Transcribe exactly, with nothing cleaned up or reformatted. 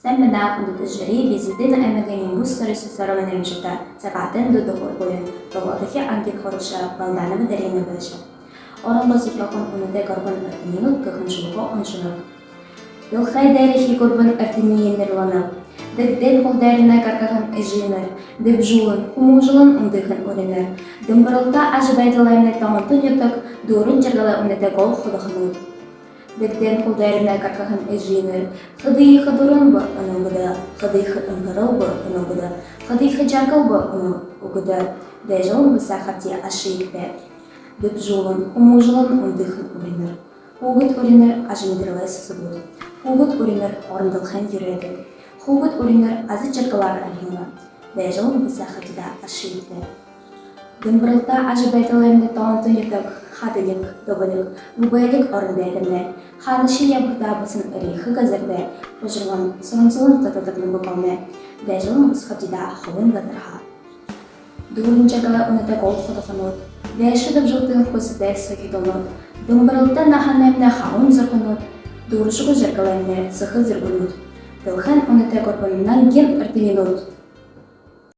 Сайн байна, хүндэтэ жюри! Би Зэдын аймагай Нимбус сорисо Сорома Нэрэмжэтэ, Сагаатайн дунда һургуулиин долоодохи ангиин һурагша Балданова Дарина байжа. Орондоо зохёоһон «Үнэтэй гурбан эртэнинүүд» гэһэн шүлэгөө уншанаб. Дэлхэй дээрэхи гурбан эртэниие нэрлэнэб. Дэгдэн хулдайрнай гаргаһан эжынэр: дэбжүүлэн, хүмүүжүүлэн үндыхэн уринар, дэмбэрэлтэ ажабайдалаймнай тоонто нютаг, дүүрэн жаргалай үнэтэй гол ходохонууд. Дэгдэн хулдайрнай гаргаһан эжынэр: хэды ехэ дуран бэ энэ үгэдэ, хэды ехэ энхэрэл бэ энэ үгэдэ, хэды ехэ жаргал бэ энэ үгэдэ, дээжэлэн бусаа хабди ашыгтай. Дэбжүүлэн, хүмүүжүүлэн үндыхэн уринар. Хүүгэд уринар — ажамидаралай сэсэгүүд. Хүүгэд уринар — орон дэлхэйн ерээдүй. Хүүгэд уринар — аза жаргалаар арьяална. Дээжэлэн бусаа хабдидаа ашыгтай. Дэмбэрэлтэ ажабайдалаймнай тоонто нютаг, хадалиг, дубалиг, бүбэлиг орон дайдамнай. Хаанашье ябахадаа бусаһан эрьехэ газартай, хужарган, сурамсалан татадаг нүгөө голнай. Дээжэлэн бусаа хабдидаа холын газарһаа. Дүүрэн жаргалай үнэтэй гол ходохонууд, дээшэ дэбжэлтын хүсэтэй сахидалнууд, дэмбэрэлтэ наһанаймнай халуун зүрхэнүүд, дүүрэшэгүй жаргалаймнай сэхэ зэргэнүүд. Дэлхэйн үнэтэй гурбан нангин эртэнинүүд.